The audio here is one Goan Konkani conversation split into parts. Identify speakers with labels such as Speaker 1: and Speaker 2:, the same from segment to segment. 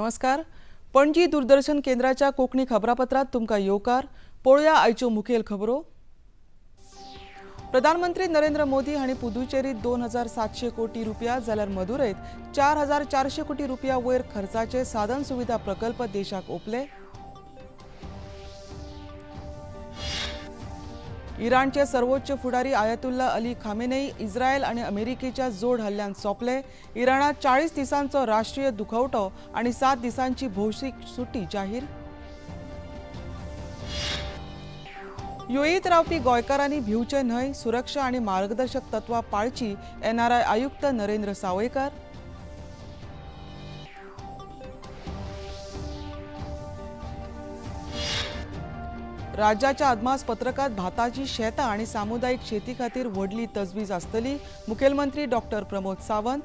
Speaker 1: नमस्कार. पणजी दूरदर्शन केंद्राच्या कोंकणी खबरापत्रात तुमकां येवकार. पळोवया आयच्यो मुखेल खबरो. प्रधानमंत्री नरेंद्र मोदी हांणी पुदुचेरीत 2700 कोटी रुपया जाल्यार मदुरैत 4400 कोटी रुपया वयर खर्चाचे साधन सुविधा प्रकल्प देशाक ओंपले. इराणचे सर्वोच्च फुडारी आयतुल्ला अली खामेनेई इस्रायल आणि अमेरिकेच्या जोड हल्ल्यांत सोंपले. इराणात 40 दिसांचो राष्ट्रीय दुखवटो आणि 7 दिसांची भौशीक सुटी जाहीर. युएईत रावपी गोंयकारांनी भिवचे न्हय, सुरक्षा आणि मार्गदर्शक तत्वां पाळची, एनआरआय आयुक्त नरेंद्र सावयकार. राज्याच्या अदमासपत्रकात भाताची शेतां आणि सामुदायिक शेती खातीर व्हडली तजवीज आसतली, मुखेलमंत्री डॉक्टर प्रमोद सावंत.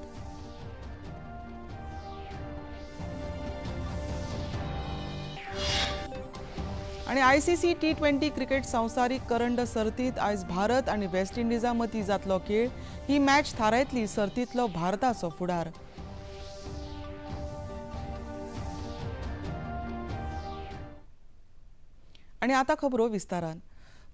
Speaker 1: आणि आयसीसी T20 cricket संवसारीक करंड सर्तीत आयज भारत आणि वेस्ट इंडिजा मदीं जातलो खेळ. ही मॅच थारायतली सर्तींतलो भारताचो फुडार. आणि आता खबरो विस्तारान.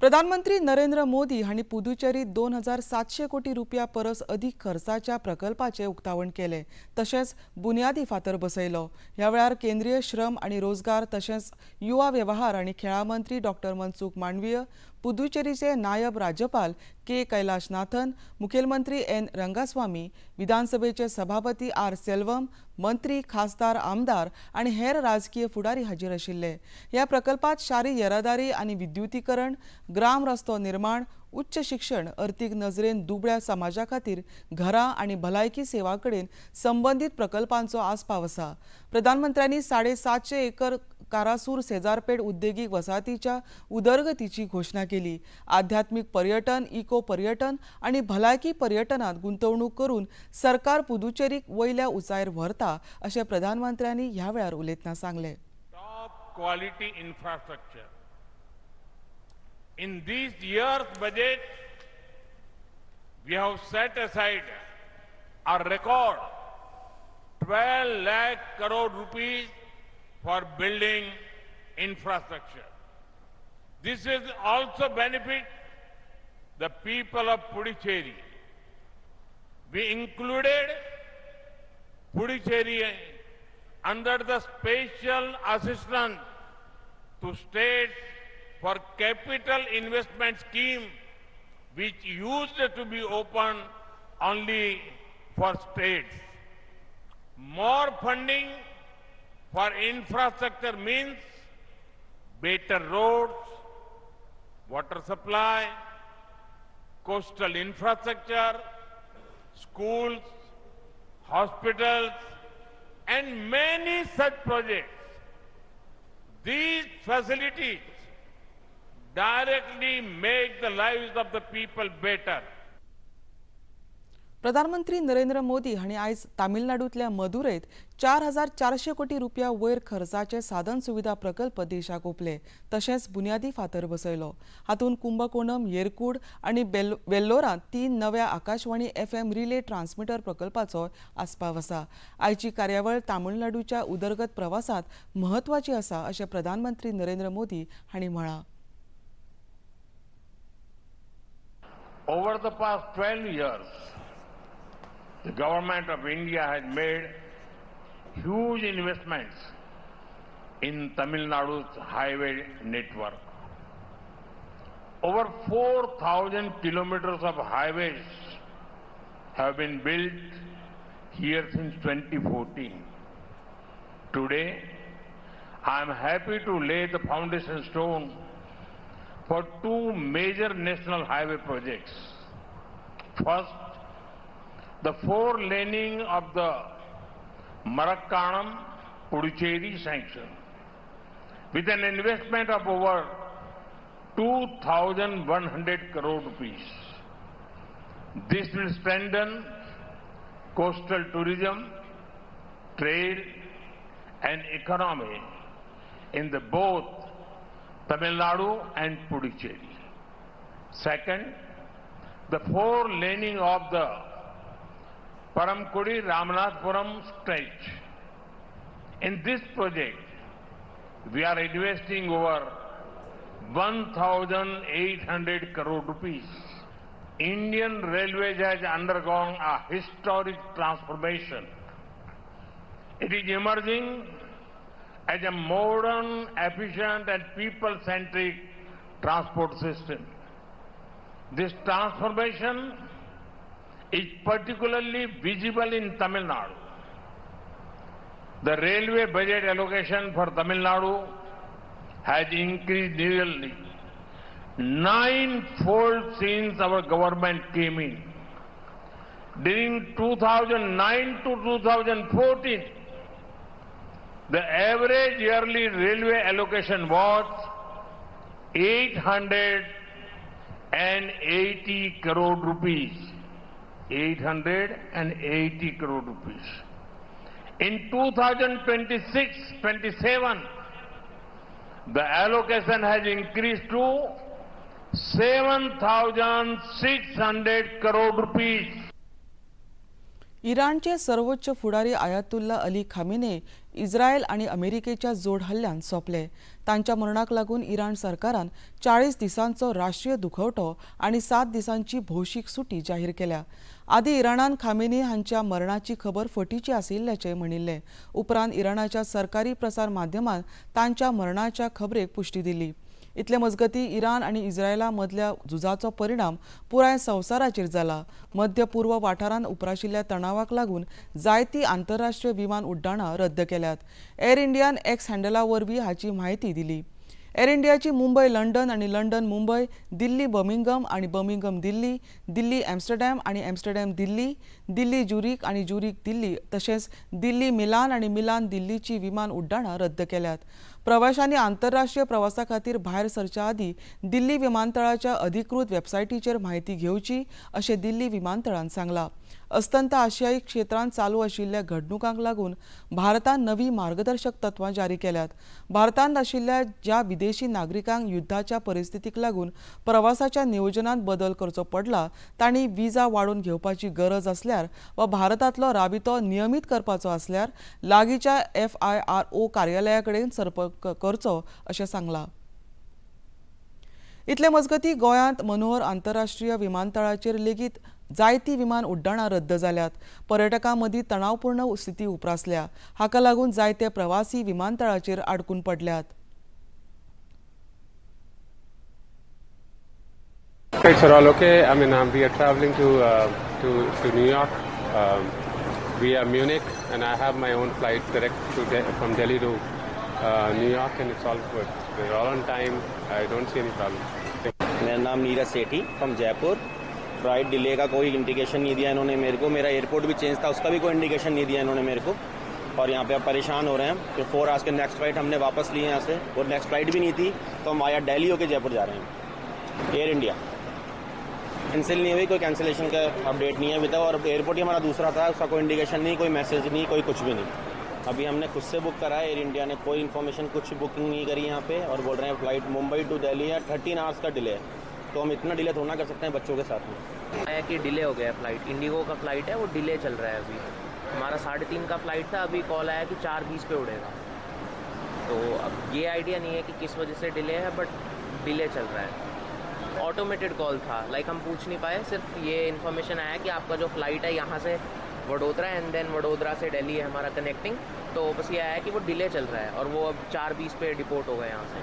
Speaker 1: प्रधानमंत्री नरेंद्र मोदी हांणी पुदुचेरीत 2700 कोटी रुपया परस अदीक खर्चाच्या प्रकल्पाचें उक्तावण केलें, तशेंच बुन्यादी फातर बसयलो. ह्या वेळार केंद्रीय श्रम आनी रोजगार तशेंच युवा वेव्हार आनी खेळां मंत्री डॉक्टर मनसुख मांडवीय, पुदुचेरीचे नायब राज्यपाल के कैलाशनाथन, मुखेलमंत्री एन रंगास्वामी, विधानसभेचे सभापती आर सेल्वम, मंत्री, खासदार, आमदार आनी हेर राजकीय फुडारी हाजीर आशिल्ले. ह्या प्रकल्पात शारी येरादारी आनी विद्युतीकरण, ग्राम रस्तो निर्माण, उच्च शिक्षण, अर्थीक नजरेन दुबळ्या समाजा खातीर घरां आनी भलायकी सेवा कडेन संबंदीत प्रकल्पांचो आस्पाव आसा. प्रधानमंत्र्यांनी 750 एकर कारासूर सेजारपेठ उद्देगीक वसाहतीच्या उदरगतीची घोशणा केली. आध्यात्मिक पर्यटन, इको पर्यटन आनी भलायकी पर्यटनात गुंतवणूक करून सरकार पुदुचेरीक वयल्या उंचायेर व्हरता अशें प्रधानमंत्र्यांनी ह्या वेळार उलयतना सांगलें.
Speaker 2: Top quality infrastructure. In this year's budget, we have set aside a record 12 lakh crore rupees for building infrastructure. This will also benefit the people of Puducherry. We included Puducherry under the special assistance to states for capital investment scheme, which used to be open only for states. More funding for infrastructure means better roads, water supply, coastal infrastructure, schools, hospitals, and many such projects. These facilities directly make the lives of the people better.
Speaker 1: प्रधानमंत्री नरेंद्र मोदी हांणी आयज तामिळनाडूंतल्या मदुरैत 4400 कोटी रुपया वयर खर्चाचे साधन सुविधा प्रकल्प देशाक ओंपले, तशेंच बुन्यादी फातर बसयलो. हातूंत कुंभकोणम, येरकूड आनी वेल्लोरांत 3 नव्या आकाशवाणी FM relay transmitter प्रकल्पाचो आस्पाव आसा. आयची कार्यावळ तामिळनाडूच्या उदरगत प्रवासांत म्हत्वाची आसा अशें प्रधानमंत्री नरेंद्र मोदी हांणी म्हळां.
Speaker 2: Over the past 12 years, the government of India has made huge investments in Tamil Nadu's highway network. Over 4,000 kilometers of highways have been built here since 2014. Today, I am happy to lay the foundation stone for two major national highway projects. First, the four-laning of the Marakkanam-Puducherry section with an investment of over 2,100 crore rupees. This will strengthen coastal tourism, trade and economy in the both Tamil Nadu and Puducherry. Second, the four-laning of the Paramkudi Ramanathapuram stretch In this project, we are investing over 1,800 crore rupees. Indian Railways has undergone a historic transformation. It is emerging as a modern, efficient and people-centric transport system. This transformation is particularly visible in Tamil Nadu. The railway budget allocation for Tamil Nadu has increased nearly ninefold since our government came in. During 2009 to 2014, the average yearly railway allocation was 880 crore rupees. 880 crore rupees. In 2026-27, the allocation has increased to 7,600 crore rupees.
Speaker 1: इराणचे सर्वोच्च फुडारी आयातुल्ला अली खामेने इस्रायल आणि अमेरिकेच्या जोड हल्ल्यान सोंपले. तांच्या मरणाक लागून इराण सरकारान 40 दिसांचो राष्ट्रीय दुखवटो आनी 7 दिसांची भौशीक सुटी जाहीर केल्या. आदी इराणान खामेनी हांच्या मरणाची खबर फटीची आशिल्ल्याचें म्हणिल्लें. उपरांत इराणाच्या सरकारी प्रसार माध्यमान तांच्या मरणाच्या खबरेक पुष्टी दिली. इतले मजगती इराण आनी इस्रायला मदल्या झुजाचो परिणाम पुराय संवसाराचेर जाला. मध्य पूर्व वाठारांत उप्राशिल्ल्या तणावाक लागून जायतीं आंतरराष्ट्रीय विमान उड्डाणां रद्द केल्यात. एअर इंडियान एक्स हँडला वरवीं हाची म्हायती दिली. एअर इंडियाची मुंबय लंडन आनी लंडन मुंबय, दिल्ली बर्मिंगम आनी बर्मिंगम दिल्ली, दिल्ली एम्स्टरडॅम आनी एम्स्टरडॅम दिल्ली, दिल्ली ज्युरीक आनी ज्युरीक दिल्ली तशेंच दिल्ली मिलान आनी मिलान दिल्लीची विमान उड्डाणां रद्द केल्यात. प्रवाशांनी आंतरराष्ट्रीय प्रवासा खातीर भायर सरच्या आदीं दिल्ली विमानतळाच्या अधिकृत वेबसायटीचेर म्हायती घेवची अशें दिल्ली विमानतळान सांगलां. अस्तंत आशियाई क्षेत्रांत चालू आशिल्ल्या घडणुकांक लागून भारतान नवी मार्गदर्शक तत्वां जारी केल्यात. भारतांत आशिल्ल्या ज्या विदेशी नागरिकांक युद्धाच्या परिस्थितीक लागून प्रवासाच्या नियोजनात बदल करचो पडला तांणी विजा वाडोवन घेवपाची गरज आसल्यार वा भारतांतलो राबितो नियमीत करपाचो आसल्यार लागींच्या एफआयआरओ कार्यालया कडेन संपर्क करचो अशें सांगलां. इतले मजगती गोंयांत मनोहर आंतरराष्ट्रीय विमानतळाचेर लेगीत जायतीं विमान उड्डाणां रद्द जाल्यात. पर्यटकां मदीं तणावपूर्ण स्थिती उप्रासल्या. हाका लागून जायते प्रवासी विमानतळाचेर आडकून पडल्यात.
Speaker 3: Flights are all okay. I mean, we are traveling to New York via Munich, and I have my own flight direct from Delhi to New York, and it's all good. We're all on time. I don't see any problem.
Speaker 4: मेरा नाम नीरज सेठी फ्रॉम जयपुर. फ्लाइट डिले का कोई इंडिकेशन नहीं दिया इन्होंने मेरे को. मेरा एयरपोर्ट भी चेंज था, उसका भी कोई इंडिकेशन नहीं दिया इन्होंने मेरे को. और यहाँ पे अब परेशान हो रहे हैं. फिर 4 आवर्स के नेक्स्ट फ्लाइट हमने वापस ली है यहाँ से, और नेक्स्ट फ्लाइट भी नहीं थी, तो हम वाया दिल्ली होके जयपुर जा रहे हैं. एयर इंडिया कैंसिल नहीं हुई, कोई कैंसिलेशन का अपडेट नहीं है अभी तक. और एयरपोर्ट ही हमारा दूसरा था, उसका कोई इंडिकेशन नहीं, कोई मैसेज नहीं, कोई कुछ भी नहीं. अभी हमने खुद से बुक करा है, एयर इंडिया ने कोई इन्फॉर्मेशन कुछ बुकिंग नहीं करी यहाँ पे. और बोल रहे हैं फ्लाइट मुंबई टू दिल्ली है, 13 आवर्स का डिले है, तो हम इतना डिले थोड़ा ना कर सकते हैं बच्चों के साथ में.
Speaker 5: आया कि डिले हो गया फ्लाइट. इंडिगो का फ्लाइट है, वो डिले चल रहा है. अभी हमारा 3:30 का फ्लाइट था, अभी कॉल आया कि 4:20 पे उड़ेगा. तो अब ये आइडिया नहीं है कि किस वजह से डिले है, बट डिले चल रहा है. ऑटोमेटेड कॉल था, लाइक हम पूछ नहीं पाए. सिर्फ ये इन्फॉर्मेशन आया कि आपका जो फ्लाइट है यहाँ से वडोदरा एंड then Vadodara से दिल्ली है हमारा कनेक्टिंग. तो बस ये आया कि वो डिले चल रहा है और वो अब 4:20 पे डिपोर्ट हो गए यहाँ से.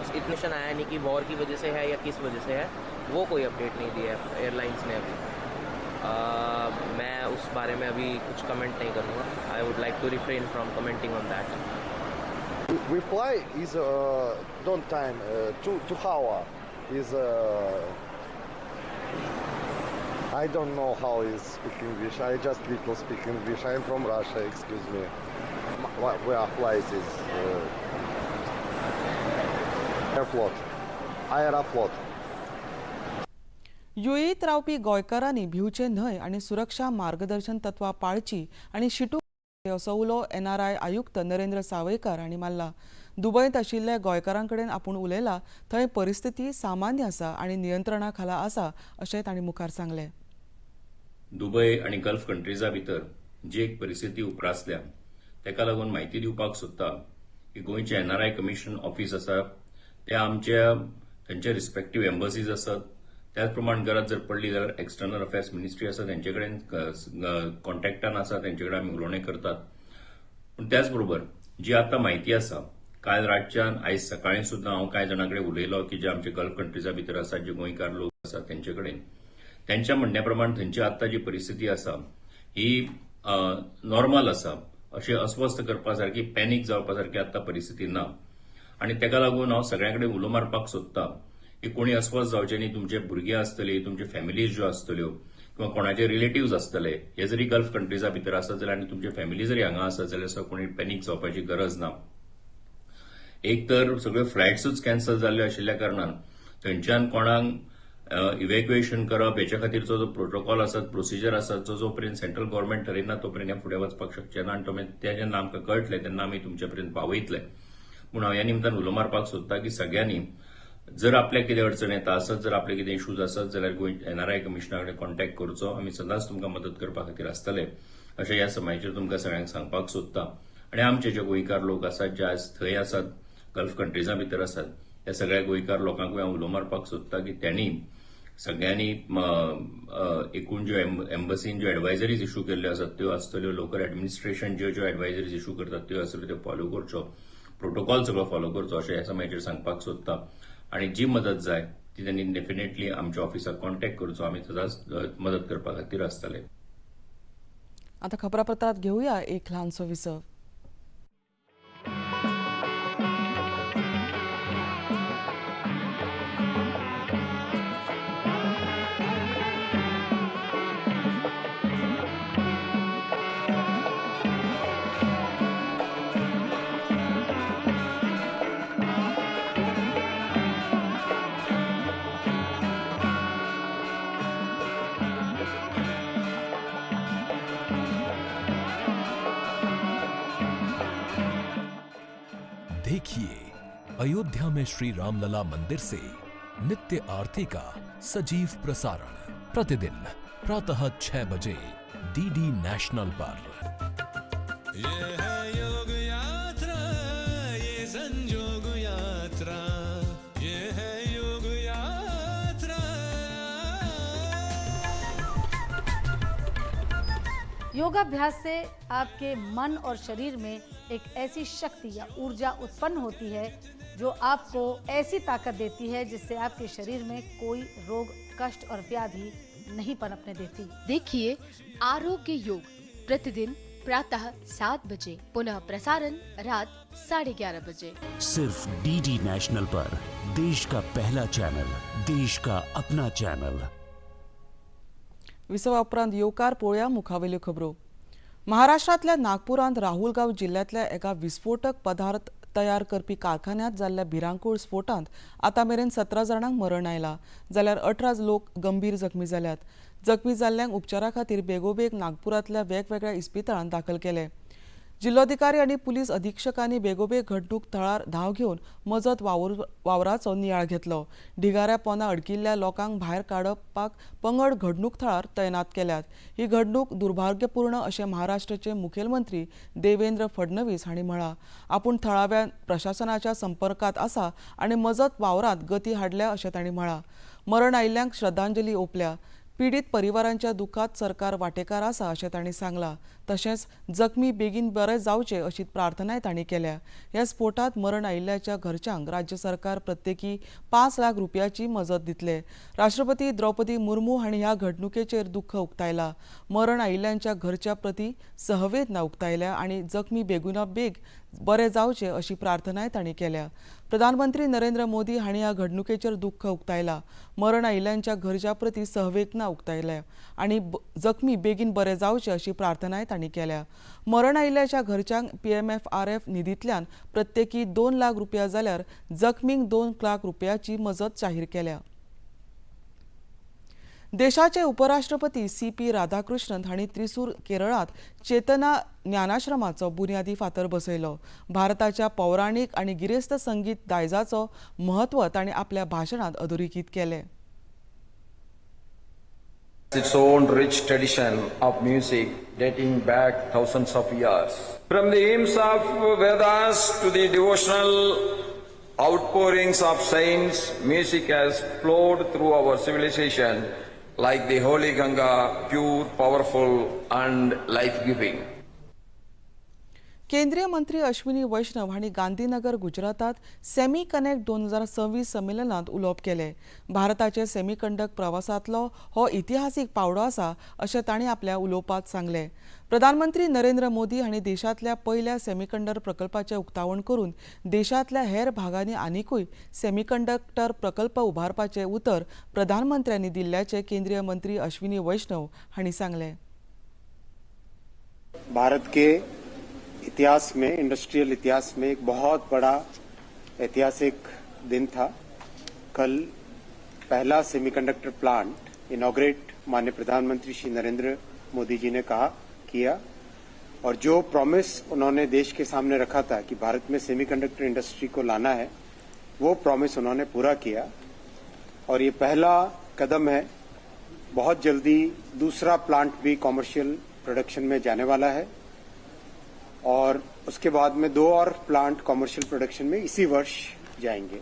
Speaker 5: बस इतने आया नहीं कि वॉर की वजह से है या किस वजह से है, वो कोई अपडेट नहीं दिया है एयरलाइंस ने अभी. मैं उस बारे में अभी कुछ कमेंट नहीं करूँगा. I would like to refrain from commenting on that.
Speaker 6: We fly is don't time 2 hour is I don't know how is speak English. I just little speak English. I am from Russia. Excuse me. Where flies is Aeroflot. Aeroflot.
Speaker 1: युएईत रावपी गोंयकारांनी भिवचें न्हय आनी सुरक्षा मार्गदर्शन तत्वां पाळची आनी शिटूक असो उलो एनआरआय आयुक्त नरेंद्र सावयकार हांणी मारला. दुबयंत आशिल्ल्या गोंयकारां कडेन आपूण उलयला थंय परिस्थिती सामान्य आसा आनी नियंत्रणा खाला आसा अशें तांणी मुखार सांगलें.
Speaker 7: दुबय आनी गल्फ कंट्रीजा भितर जी एक परिस्थिती उप्रासल्या ताका लागून म्हायती दिवपाक सोदता की गोंयचे एनआरआय कमिशन ऑफिस आसा, ते आमच्या थंयचे रिस्पेक्टीव एम्बसीज आसात. त्याच प्रमाण गरज जर पडली जाल्यार एक्सटर्नल अफेर्स मिनिस्ट्री आसा, तेंचे कडेन कॉन्टॅक्टान आसा, तेंचे कडेन आमी उलोवणें करतात. पूण त्याच बरोबर जी आतां म्हायती आसा, काल रातच्यान आयज सकाळीं सुद्दां हांव कांय जाणां कडेन उलयलो की जे आमचे गल्फ कंट्रीजा भितर आसात, जे गोंयकार लोक आसात तेंचे कडेन, तेंच्या म्हणण्या प्रमाण थंयची आतां जी परिस्थिती आसा ही नॉर्मल आसा, अशें अस्वस्थ करपा सारकी, पॅनीक जावपा सारकी आतां परिस्थिती ना. आनी ताका लागून हांव सगळ्यां कडेन उलो मारपाक सोदता की कोणी अस्वस्थ जावचे न्ही. तुमचे भुरगीं आसतली, तुमचे फॅमिलीज ज्यो आसतल्यो किंवा कोणाचे रिलेटिव्ज आसतले, हे जरी गल्फ कंट्रीजा भितर आसत जाल्यार आनी तुमचे फॅमिली जरी हांगा आसत जाल्यार कोणी पॅनीक जावपाची गरज ना. एक तर सगळ्यो फ्लायट्सूच कॅन्सल जाल्ल्यो आशिल्ल्या कारणान थंयच्यान कोणाक इव्हॅक्युएशन करप हेच्या खातीरचो जो प्रोटोकॉल आसा, प्रोसिजर आसा, जो पर्यंत सेंट्रल गव्हर्नमेंट ठरयना तो पर्यंत हें फुडें वचपाक शकचें ना. आनी तें जेन्ना आमकां कळटलें तेन्ना आमी तुमचे पर्यंत पावयतले. पूण हांव ह्या निमतान उलो मारपाक सोदता की सगळ्यांनी जर आपल्याक कितें अडचण येता आसत, जर आपले कितें इशूज आसत जाल्यार गोंय एनआरआय कमिशना कडेन कॉन्टॅक्ट करचो. आमी सदांच तुमकां मदत करपा खातीर आसतले अशें ह्या समयाचेर तुमकां सगळ्यांक सांगपाक सोदता. आनी आमचे जे गोंयकार लोक आसात, जे आयज थंय आसात, गल्फ कंट्रीजा भितर आसात, त्या सगळ्या गोंयकार लोकांकूय हांव उलो मारपाक सोदता की त्यांनी सगळ्यांनी एकूण ज्यो एम्बसीन ज्यो एडवायजरीज इशू केल्ल्यो आसात त्यो आसतल्यो, लोकल एडमिनिस्ट्रेशन ज्यो ज्यो एडवायजरीज इशू करतात त्यो आसतल्यो, त्यो फॉलो करच्यो, प्रोटोकॉल सगळो फॉलो करचो अशें ह्या समयाचेर सांगपाक सोदता. आनी जी मदत जाय ती त्यांनी डेफिनेटली आमच्या ऑफिसाक कॉन्टॅक्ट करचो. आमी सदांच मदत करपा खातीर आसतले.
Speaker 1: आता खबरापत्रात घेऊया एक ल्हानसो विसव.
Speaker 8: देखिए अयोध्या में श्री रामलला मंदिर से नित्य आरती का सजीव प्रसारण प्रतिदिन प्रातः 6 बजे डीडी नेशनल पर।
Speaker 9: ये है योग यात्रा, ये संजोग यात्रा, ये है योग यात्रा।
Speaker 10: योगाभ्यास से आपके मन और शरीर में एक ऐसी शक्ति या ऊर्जा उत्पन्न होती है जो आपको ऐसी ताकत देती है जिससे आपके शरीर में कोई रोग, कष्ट और व्याधि नहीं पनपने देती।
Speaker 11: देखिए आरोग्य योग प्रतिदिन प्रातः 7 बजे, पुनः प्रसारण रात 11:30 बजे,
Speaker 12: सिर्फ डीडी नेशनल पर। देश का पहला चैनल, देश का अपना चैनल।
Speaker 1: विसवा उपरांत येवकार पळोवया मुखावेल्यो खबरो। महाराष्ट्रांतल्या नागपुरांत राहुलगाव जिल्ल्यांतल्या एका विस्फोटक पदार्थ तयार करपी कारखान्यांत जाल्ल्या भिरांकूळ स्फोटांत आतां मेरेन 17 जाणांक मरण आयलां जाल्यार 18 लोक गंभीर जखमी जाल्यात. जखमी जाल्ल्यांक उपचारा खातीर बेगोबेग नागपुरांतल्या वेगवेगळ्या इस्पितळांत दाखल केले. जिल्लोधिकारी आनी पुलीस अधीक्षकांनी बेगोबेग घडणूक थळार धांव घेवन मजत वावराचो नियाळ घेतलो. ढिगाऱ्या पोंदा अडकिल्ल्या लोकांक भायर काडपाक पंगड घडणूक थळार तैनात केल्यात. ही घडणूक दुर्भाग्यपूर्ण अशें महाराष्ट्राचे मुखेलमंत्री देवेंद्र फडणवीस हांणी म्हळां. आपूण थळाव्या प्रशासनाच्या संपर्कांत आसा आनी मजत वावरांत गती हाडल्या अशें तांणी म्हळां. मरण आयिल्ल्यांक श्रद्धांजली ओंपल्या. पीडित परिवारांच्या दुखात सरकार वाटेकार आसा अशें तांणी सांगलां. तशेंच जखमी बेगीन बरे जावचे अशी प्रार्थनाय तांणी केल्या. ह्या स्फोटांत मरण आयिल्ल्याच्या घरच्यांक राज्य सरकार प्रत्येकी 5 लाख रुपयाची मजत दितले. राष्ट्रपती द्रौपदी मुर्मू हांणी ह्या घडणुकेचेर दुख्ख उक्तायला. मरण आयिल्ल्यांच्या घरच्या प्रती सहवेदना उक्तायल्या आनी जखमी बेगोबेग बरे जावचे अशी प्रार्थनाय तांणी केल्या. प्रधानमंत्री नरेंद्र मोदी हांणी ह्या घडणुकेचेर दुख्ख उक्तायला. मरण आयिल्ल्यांच्या घरच्या प्रती सहवेदना उक्तायल्या आनी जखमी बेगीन बरे जावचे अशी प्रार्थनाय तांणी केल्या. मरण आयिल्ल्याच्या घरच्यांक PMFRF निधींतल्यान प्रत्येकी 2 लाख रुपया जाल्यार जखमींक 2 लाख रुपयाची मजत जाहीर केल्या. देशाचे उपराष्ट्रपती CP Radhakrishnan हांणी त्रिसूर केरळांत चेतना ज्ञानाश्रमाचो बुन्यादी फातर बसयलो. भारताच्या पौराणीक आनी गिरेस्त संगीत दायजाचो म्हत्व तांणी आपल्या भाशणांत अधोरेखीत केलें.
Speaker 13: Its own rich tradition of music dating back thousands of years. From the hymns of Vedas to the devotional outpourings of saints, music has flowed through our civilization like the holy Ganga, pure, powerful and life-giving.
Speaker 1: केंद्रीय मंत्री अश्विनी वैष्णव हांणी गांधीनगर गुजरातात सेमी कनेक्ट 2026 संमेलनात उलोवप केलें. भारताचे सेमीकंडक्टर प्रवासांतलो हो इतिहासीक पावंडो आसा अशें तांणी आपल्या उलोवपांत सांगलें. प्रधानमंत्री नरेंद्र मोदी हांणी देशांतल्या पयल्या सेमीकंडक्टर प्रकल्पाचें उक्तावण करून देशांतल्या हेर भागांनी आनिकूय सेमीकंडक्टर प्रकल्प उबारपाचें उतर प्रधानमंत्र्यांनी दिल्ल्याचें केंद्रीय मंत्री अश्विनी वैष्णव हांणी सांगलें.
Speaker 14: भारत के इतिहास में, इंडस्ट्रियल इतिहास में एक बहुत बड़ा ऐतिहासिक दिन था। कल पहला सेमीकंडक्टर प्लांट इनॉग्रेट माननीय प्रधानमंत्री श्री नरेंद्र मोदी जी ने किया और जो प्रॉमिस उन्होंने देश के सामने रखा था कि भारत में सेमीकंडक्टर इंडस्ट्री को लाना है, वो प्रॉमिस उन्होंने पूरा किया और ये पहला कदम है। बहुत जल्दी दूसरा प्लांट भी कॉमर्शियल प्रोडक्शन में जाने वाला है और उसके बाद में 2 और प्लांट कॉमर्शियल प्रोडक्शन में इसी वर्ष जाएंगे।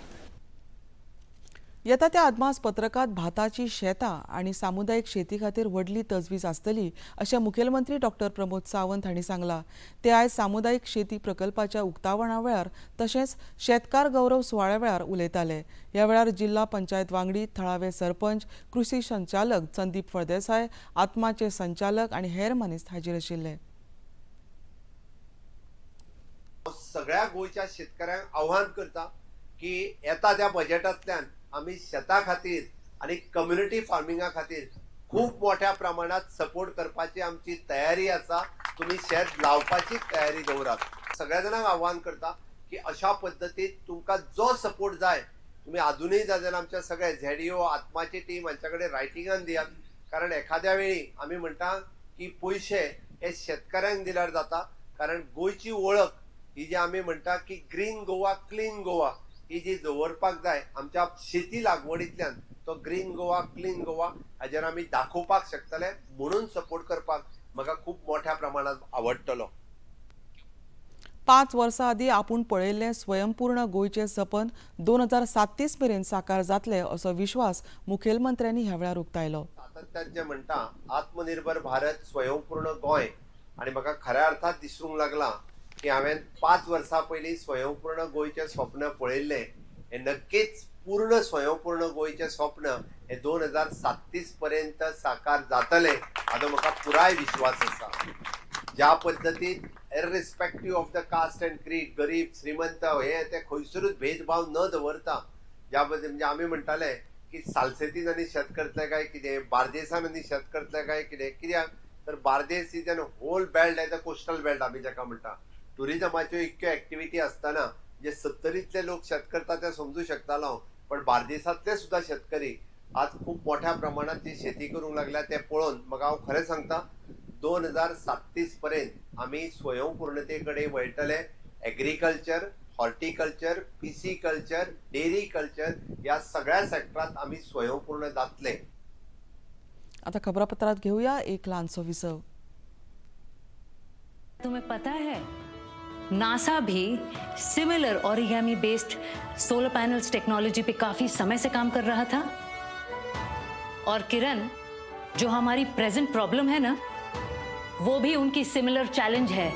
Speaker 1: येता त्या अदमास पत्रकात भाताची शेतां आनी सामुदायीक शेती खातीर व्हडली तजवीज आसतली अशें मुखेलमंत्री डॉक्टर प्रमोद सावंत हांणी सांगलां. ते आयज सामुदायीक शेती प्रकल्पाच्या उक्तावणा वेळार तशेंच शेतकार गौरव सुवाळ्या वेळार उलयताले. ह्या वेळार जिल्हा पंचायत वांगडी, थळावे सरपंच, कृषी संचालक संदीप फळदेसाय, आत्माचे संचालक आनी हेर मानेस्त हाजीर आशिल्ले.
Speaker 15: सगळ्या गोंयच्या शेतकऱ्यांक आव्हान करता की येता त्या बजेटांतल्यान आमी शेता खातीर आनी कम्युनिटी फार्मिंगा खातीर खूब मोठ्या प्रमाणात सपोर्ट करपाची आमची तयारी आसा. तुमी शेत लावपाची तयारी दवरात. सगळ्या जाणांक आव्हान करता की अशा पद्दतीन तुमकां जो सपोर्ट जाय तुमी आजुनूय जाय जाल्यार आमच्या सगळे झेडीओ आत्माची टीम हांच्या कडेन रायटिंगान दियात, कारण एखाद्या वेळी आमी म्हणटा की पयशे हे शेतकऱ्यांक दिल्यार जाता, कारण गोंयची वळख ही जी आमी म्हणटा की ग्रीन गोवा क्लीन गोवा ही जी दवरपाक जाय आमच्या शेती लागवडींतल्यान, तो ग्रीन गोवा क्लीन गोवा हाजेर आमी दाखोवपाक शकतले, म्हणून सपोर्ट करपाक म्हाका खूब मोठ्या प्रमाणात आवडटलो.
Speaker 1: 5 वर्सां आदीं आपूण पळयल्लें स्वयंपूर्ण गोंयचें सपन 2037 मेरेन साकार जातलें असो विश्वास मुखेलमंत्र्यांनी ह्या वेळार उक्तायलो.
Speaker 15: सातत्यान जे म्हणटा आत्मनिर्भर भारत स्वयंपूर्ण गोंय, आनी म्हाका खऱ्या अर्थात दिसूंक लागलां की हांवें 5 वर्सां पयलीं स्वयंपूर्ण गोंयचें स्वप्न पळयल्लें हें नक्कीच पूर्ण स्वयंपूर्ण गोंयचें स्वप्न हें 2037 पर्यंत साकार जातलें हाचो म्हाका पुराय विश्वास आसा. ज्या पद्दतीन irrespective of the caste and creed, गरीब श्रीमंत हे ते खंयसरूच भेदभाव न दवरता ज्या पद्दतीन, म्हणजे आमी म्हणटाले की सालसेतीन आनी शेत करतले काय कितें, बार्देसान आनी शेत करतले काय कितें, कित्याक तर Bardez is an whole belt as a coastal belt आमी जाका म्हणटा. टुरिजमाच्यो इतक्यो एक्टिविटी आसतना जे सत्तरींतले लोक शेत करता ते समजू शकतालो हांव, पण बार्देसांतले सुद्दां शेतकरी आज खूब मोठ्या प्रमाणात जी शेती करूंक लागल्या ते पळोवन म्हाका हांव खरें सांगता 2037 पर्यंत आमी स्वयंपूर्णते कडेन वळटले. Agriculture, horticulture, pisciculture, dairy culture ह्या सगळ्या सेक्टरांत आमी स्वयंपूर्ण जातले.
Speaker 1: आता खबरापत्रात घेऊया एक ल्हानसो विसव.
Speaker 16: तुम्हें पता है नासा भी similar origami based solar panels technology pay काफी समय से काम कर रहा था। और किरण, जो हमारी प्रेजेंट प्रॉब्लम है ना, वो भी उनकी सिमिलर चैलेंज है।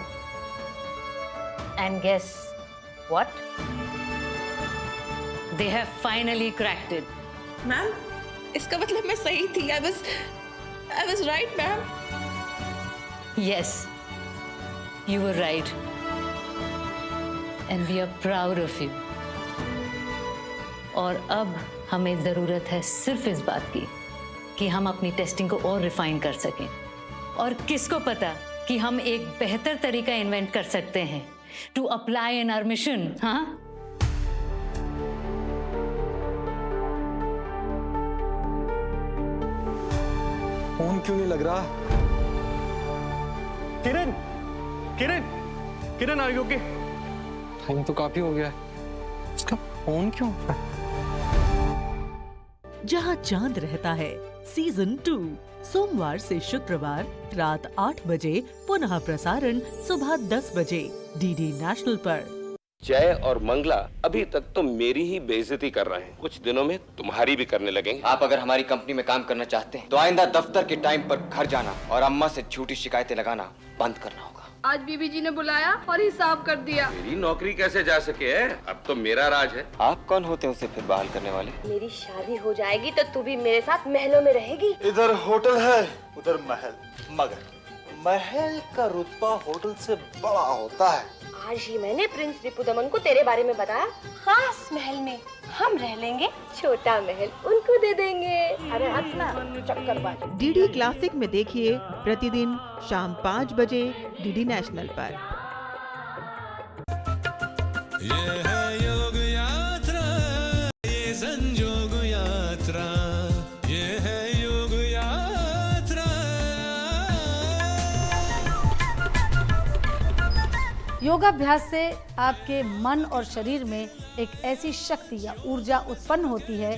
Speaker 16: And guess what, they have finally cracked it.
Speaker 17: Ma'am, इसका मतलब मैं सही थी। I was right ma'am.
Speaker 16: Yes, you were right and we are proud of you. और अब हमें ज़रूरत है सिर्फ इस बात की कि हम अपनी टेस्टिंग को और रिफाइन कर सकें, और किसको पता कि हम एक बेहतर तरीका इन्वेंट कर सकते हैं to apply in our mission. हाँ,
Speaker 18: फोन क्यों नहीं लग रहा?
Speaker 19: Kiran, Kiran, Kiran, are you okay?
Speaker 18: Time तो काफी हो गया है, उसका फोन क्यों?
Speaker 20: जहां चांद रहता है सीजन 2, सोमवार से शुक्रवार रात 8 बजे, पुनः प्रसारण सुबह 10 बजे डीडी नेशनल पर।
Speaker 21: जय और मंगला अभी तक तो मेरी ही बेइज्जती कर रहे हैं, कुछ दिनों में तुम्हारी भी करने लगेंगे।
Speaker 22: आप अगर हमारी कंपनी में काम करना चाहते हैं तो आइंदा दफ्तर के टाइम पर घर जाना और अम्मा से झूठी शिकायतें लगाना बंद करना होगा।
Speaker 23: आज बीबी जी ने बुलाया और हिसाब कर दिया।
Speaker 21: मेरी नौकरी कैसे जा सके है, अब तो मेरा राज है।
Speaker 22: आप कौन होते हैं उसे फिर बहाल करने वाले?
Speaker 24: मेरी शादी हो जाएगी तो तू भी मेरे साथ महलों में रहेगी।
Speaker 25: इधर होटल है उधर महल, मगर महल का रुतबा होटल से बड़ा होता है।
Speaker 24: आज ही मैंने प्रिंस रिपुदमन को तेरे बारे में बताया। खास महल में हम रह लेंगे, छोटा महल उनको दे देंगे। अरे हंसना चक्करबाज।
Speaker 26: डीडी क्लासिक में देखिए प्रतिदिन शाम 5 बजे डीडी नेशनल पर।
Speaker 9: ये है योग यात्रा, ये संजोग यात्रा, ये है योग यात्रा।
Speaker 10: योगाभ्यास से आपके मन और शरीर में एक ऐसी शक्ति या ऊर्जा उत्पन्न होती है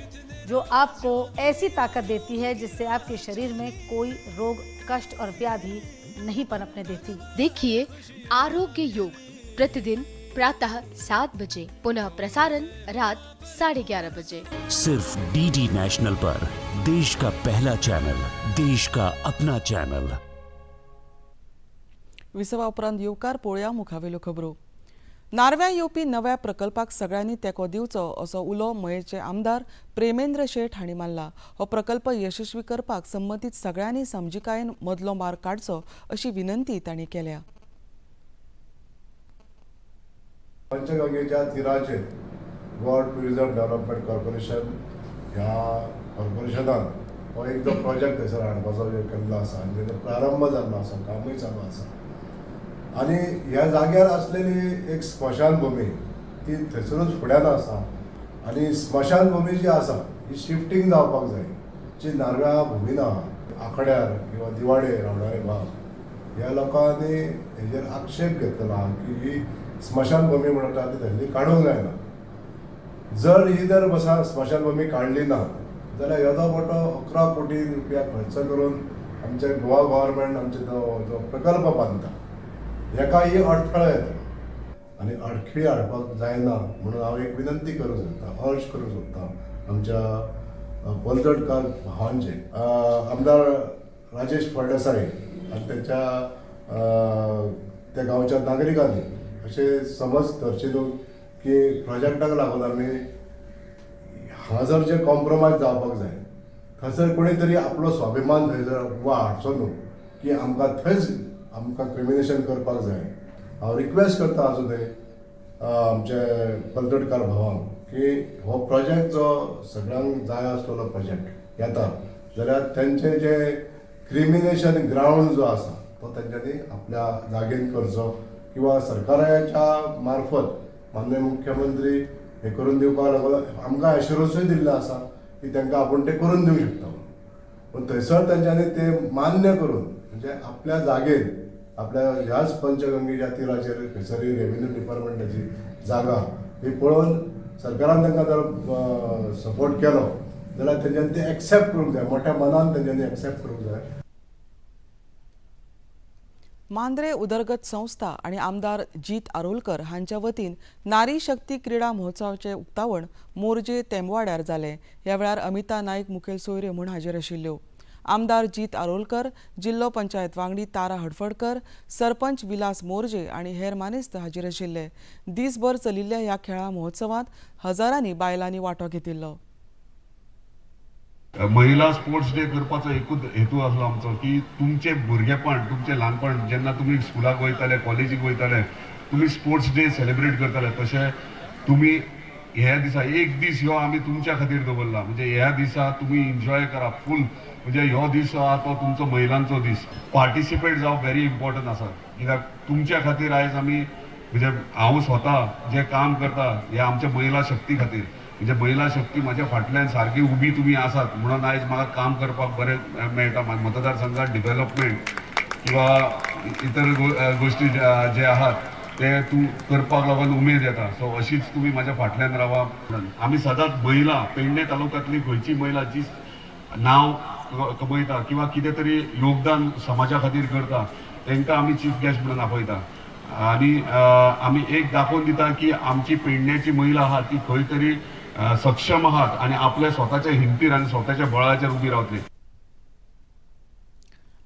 Speaker 10: जो आपको ऐसी ताकत देती है जिससे आपके शरीर में कोई रोग, कष्ट और व्याधि नहीं पनपने देती।
Speaker 11: देखिए आरोग्य योग प्रतिदिन प्रातः 7 बजे, पुनः प्रसारण रात 11:30 बजे।
Speaker 12: सिर्फ डीडी नेशनल पर, देश का पहला चैनल, देश का अपना चैनल।
Speaker 1: विसवा उपरांत येवकार पळोवया मुखावेल्यो खबरो। नार्व्या येवपी नव्या प्रकल्पाक सगळ्यांनी तेंको दिवचो असो उलो मयेचे आमदार प्रेमेंद्र शेट हांणी मारला। हो प्रकल्प यशस्वी करपाक संबंदीत सगळ्यांनी समजिकायेन मदलो मार्ग काडचो अशी विनंती तांणी केल्या।
Speaker 6: पंचगंगेच्या तिराचेर गोवा टुरिझम डेव्हलपमेंट कॉर्पोरेशन ह्या कॉर्पोरेशनान हो एक जो प्रोजेक्ट थंयसर हाडपाचो केल्लो आसा आनी तेजो प्रारंभ जाल्लो आसा, कामूय चालू आसा। आनी ह्या जाग्यार आसलेली एक स्मशानभूमी ती थंयसरूच फुड्यान आसा आनी स्मशानभूमी जी आसा ही शिफ्टींग जावपाक जाय। जी नार्व्या भुमीन आहा, आखड्यार किंवा दिवाडे रावणारे भाग ह्या लोकांनी हेजेर आक्षेप घेतलेलो आहा की ही स्मशानभूमी म्हणटा ती थंयसरली काडूंक जायना। जर ही जर बसा स्मशानभूमी काडली ना जाल्यार येदो मोठो 11 कोटी रुपया खर्च करून आमचे गोवा गव्हर्मेंट आमचे जो प्रकल्प बांदता हेका ही अडथळो येतलो आनी अडखळी हाडपाक जायना म्हणून हांव एक विनंती करूंक सोदतां, अर्ज करूंक सोदतां आमच्या पलतडकार भावांचे, आमदार राजेश फळदेसाय आनी तेच्या त्या गांवच्या नागरिकांनी अशें समज धरचे न्हू की प्रोजेक्टाक लागून आमी हांगासर जे कॉम्प्रोमायज जावपाक जाय थंयसर कोणी तरी आपलो स्वाभिमान थंयसर उबो हाडचो न्हू की आमकां थंयच आमकां क्रिमिनेशन करपाक जाय। हांव रिक्वेस्ट करता आजुनूय आमचे पलतडकार भावांक की हो प्रोजेक्ट जो सगळ्यांक जाय आसलेलो प्रोजेक्ट येता जाल्यार तेंचे जे क्रिमिनेशन ग्रावंड जो आसा तो तेंच्यांनी आपल्या जागेन करचो किंवा सरकाराच्या मार्फत माननीय मुख्यमंत्री हे करून दिवपाक लागून आमकां एश्युरन्सूय दिल्लो आसा की तांकां आपूण तें करून दिवंक शकता। पूण थंयसर तेंच्यांनी तें मान्य करून म्हणजे आपल्या जागेर आपल्या ह्याच पंचगंगेच्या तिराचेर थंयसर रेवेन्यू डिपार्टमेंटाची जागा ही पळोवन सरकारान तांकां जर सपोर्ट केलो जाल्यार तेंच्यांनी तें एक्सेप्ट करूंक जाय, मोठ्या मनान तेंच्यांनी एक्सेप्ट करूंक जाय।
Speaker 1: मांद्रे उदरगत संस्था आणि आमदार जीत आरोलकर हांच्या वतीन नारी शक्ती क्रीडा महोत्सवाचे उक्तावण मोरजे तेंबवाड्यार जालें। ह्या वेळार अमिता नाईक मुखेल सोयऱ्यो म्हूण हाजीर आशिल्ल्यो। आमदार जीत आरोलकर, जिल्लो पंचायत वांगडी तारा हडफडकर, सरपंच विलास मोरजे आणि हेर मानेस्त हाजीर आशिल्ले। दीसभर चलिल्ल्या ह्या खेळां महोत्सवांत हजारांनी बायलांनी वांटो घेतिल्लो।
Speaker 27: महिला स्पोर्ट्स डे करपाचो एकूच हेतू आसलो आमचो की तुमचें भुरगेपण, तुमचें ल्हानपण जेन्ना तुमी स्कुलाक वयताले, कॉलेजीक वयताले, तुमी स्पोर्ट्स डे सेलिब्रेट करताले, तशें तुमी ह्या दिसा एक दीस ह्यो आमी तुमच्या खातीर दवरला। म्हणजे ह्या दिसा तुमी एन्जॉय करा फूल, म्हणजे ह्यो दीस आहा तो तुमचो महिलांचो दीस। पार्टिसिपेट जावप व्हेरी इम्पॉर्टंट आसा, कित्याक तुमच्या खातीर आयज आमी म्हणजे हांव स्वता जें काम करता हें आमच्या महिला शक्ती खातीर, म्हणजे महिला शक्ती म्हाज्या फाटल्यान सारकी उबी तुमी आसात म्हणून आयज म्हाका काम करपाक बरें मेळटा। मतदारसंघात डेव्हलपमेंट किंवा इतर गोष्टी जे आहात ते तूं करपाक लागून उमेद येता. सो अशीच तुमी म्हाज्या फाटल्यान रावा. आमी सदांच महिला, पेडणे तालुक्यांतली खंयची महिला जी नांव कमयता किंवा कितें तरी योगदान समाजा खातीर करता तांकां आमी चीफ गेस्ट म्हणून आपयता आनी आमी एक दाखोवन दिता की आमची पेडण्याची महिला आहा ती खंय तरी सक्षम आहात आनी आपल्या स्वताच्या हिमतीर आनी स्वताच्या बळाचेर उबी रावतली.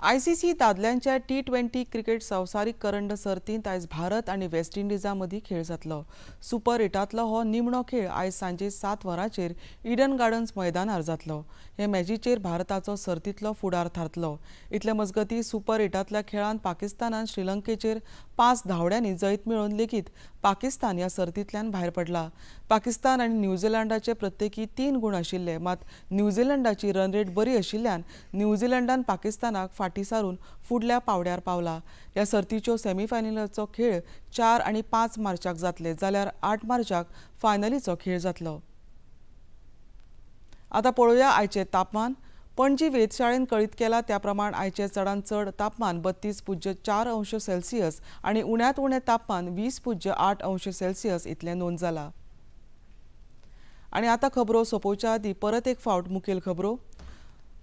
Speaker 1: आयसीसी दादल्यांच्या T20 cricket संवसारीक करंड सर्तींत आयज भारत आनी वेस्ट इंडिजा मदीं खेळ जातलो. सुपर एटांतलो हो निमणो खेळ आयज सांजे 7 वरांचेर इडन गार्डन्स मैदानार जातलो. हे मॅचीचेर भारताचो सर्तींतलो फुडार थारतलो. इतले मजगतीं सुपर एटांतल्या खेळांत पाकिस्तानान श्रीलंकेचेर 5 धांवड्यांनी जैत मेळोवन लेगीत पाकिस्तान ह्या सर्तींतल्यान भायर पडला. पाकिस्तान आनी न्यूझीलंडाचे प्रत्येकी 3 गूण आशिल्ले, मात न्यूझीलंडाची रन रेट बरी आशिल्ल्यान न्यूझीलंडान पाकिस्तानाक फाटीं सारून फुडल्या पावड्यार पावला. ह्या सर्तीच्यो सेमीफायनलीचो खेळ 4 आनी 5 मार्चाक जातले, जाल्यार 8 मार्चाक फायनलीचो खेळ जातलो. आतां पळोवया आयचें तापमान. पणजी वेधशाळेन कळीत केला त्या प्रमाण आयचें चडांत चड तापमान 32.4 अंश सेल्सियस आनी उण्यांत उणें तापमान 20.8 अंश सेल्सियस इतलें नोंद जाला. आनी आतां खबरो सोंपोवच्या आदीं परत एक फावट मुखेल खबरो.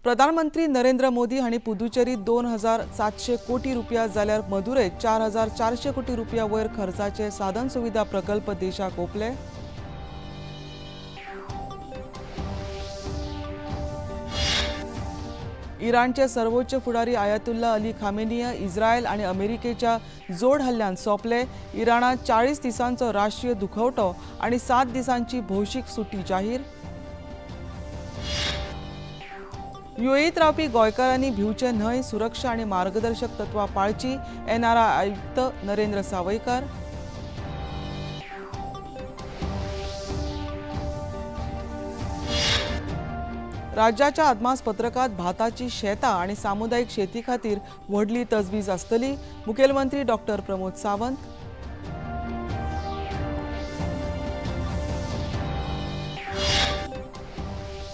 Speaker 1: प्रधानमंत्री नरेंद्र मोदी हांणी पुदुचेरीत 2700 कोटी रुपया जाल्यार मदुरैत 4400 कोटी रुपया वयर खर्चाचे साधन सुविधा प्रकल्प देशाक ओंपले. इराणचे सर्वोच्च फुडारी आयतुल्ला अली खामेनी इस्रायल आणि अमेरिकेच्या जोड हल्ल्यान सोंपले. इराणात 40 दिसांचो राष्ट्रीय दुखवटो आणि 7 दिसांची भौशीक सुटी जाहीर. युएईत रावपी गोंयकारांनी भिवचे न्हय, सुरक्षा आणि मार्गदर्शक तत्वां पाळची, एनआरआय आयुक्त नरेंद्र सावयकार. राज्याच्या अदमासपत्रकात भाताची शेतां आणि सामुदायिक शेती खातीर व्हडली तजवीज आसतली, मुखेलमंत्री डॉक्टर प्रमोद सावंत.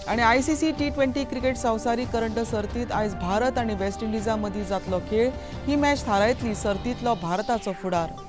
Speaker 1: आणि आयसीसी T20 cricket संवसारीक करंड सर्तीत आयज भारत आणि वेस्ट इंडिजा मदीं जातलो खेळ. ही मॅच थारायतली सर्तींतलो भारताचो फुडार.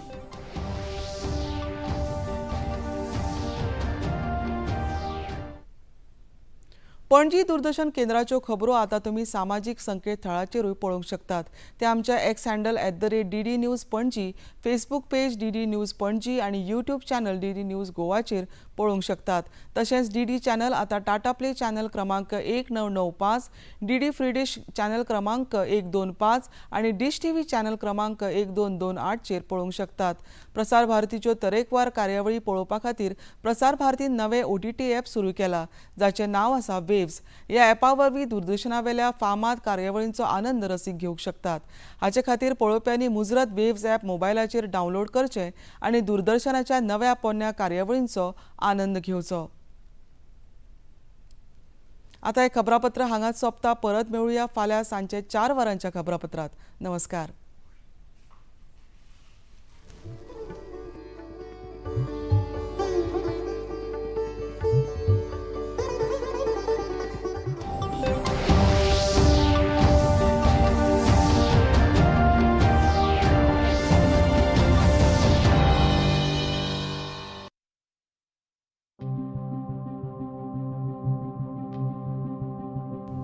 Speaker 1: पणजी दूरदर्शन केंद्राच्यो खबरो आतां तुमी सामाजीक संकेतथळाचेरूय पळोवंक शकतात. ते आमच्या X handle @DD News Panaji, Facebook page DD News Panaji आनी यूट्यूब चॅनल DD news गोवाचेर पळोवंक शकतात. तशेंच DD channel आतां टाटा प्ले चॅनल क्रमांक 1995, DD free dish channel क्रमांक 125 आनी डिश TV channel क्रमांक 1228चेर पळोवंक शकतात. प्रसार भारतीच्यो तरेकवार कार्यावळी पळोवपा खातीर प्रसार भारतीन नवे OTT app सुरू केला, जाचें नांव आसा वेव्स. ह्या ॲपा वरवीं दूरदर्शनावेल्या फामाद कार्यावळींचो आनंद रसीक घेवंक शकतात. हाचे खातीर पळोवप्यांनी मुजरत वेव्स ॲप मोबायलाचेर डावनलोड करचें आनी दूरदर्शनाच्या नव्या पोन्न्या कार्यावळींचो आनंद घेवचो. आतां हें खबरापत्र हांगाच सोंपता. परत मेळुया फाल्यां सांजचे 4 वरांच्या खबरापत्रांत. नमस्कार.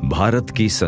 Speaker 2: भारत की